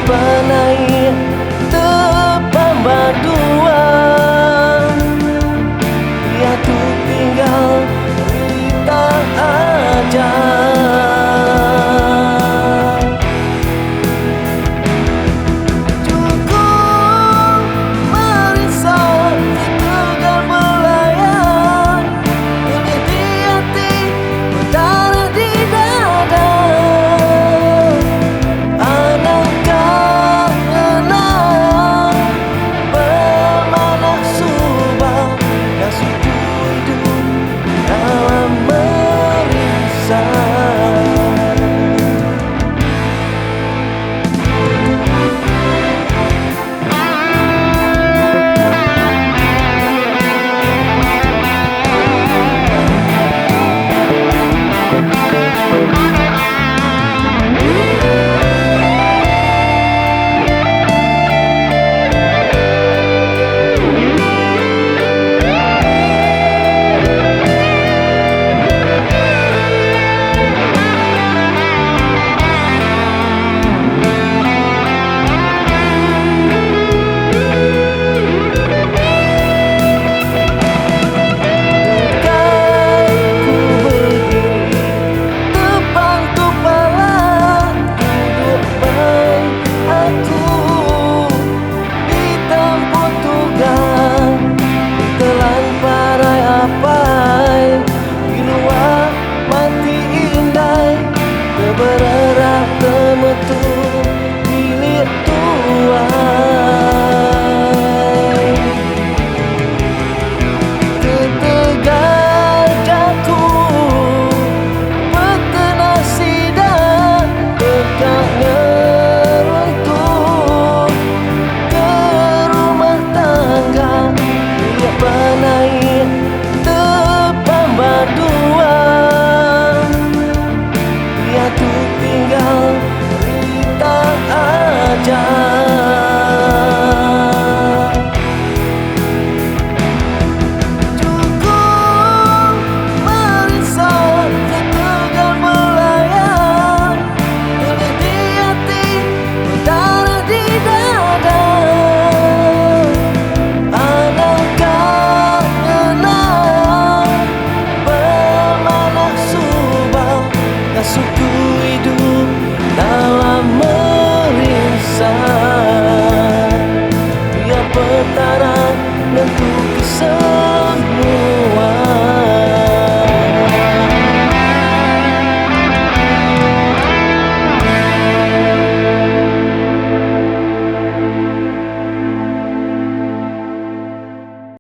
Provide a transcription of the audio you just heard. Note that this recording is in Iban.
Penaik tepambak dua. Diatu tinggal rita aja. Cukup merinsa ketegal belayan. Telih di ati bedarah di dada. Anang ka ngenang pemanah suba. Ngasuh ku idup dalam merinsa. Engkai ku bediri tepantup bala duduk bai aku ditampun tuga ditelan parai apai dilua mati indai tebererak temetu bilik tuai. Ketegal jaku petenah sida deka ngeruntuh ke rumah tangga bilik penaik tepambar dua. Diatu tinggal rita aja. Cukup merinsa ketegal belayan. Telih di ati bedarah di dada. Anang ka ngenang pemanah suba. Ngasuh ku idup dalam merinsa. Biar Petara nentu ke.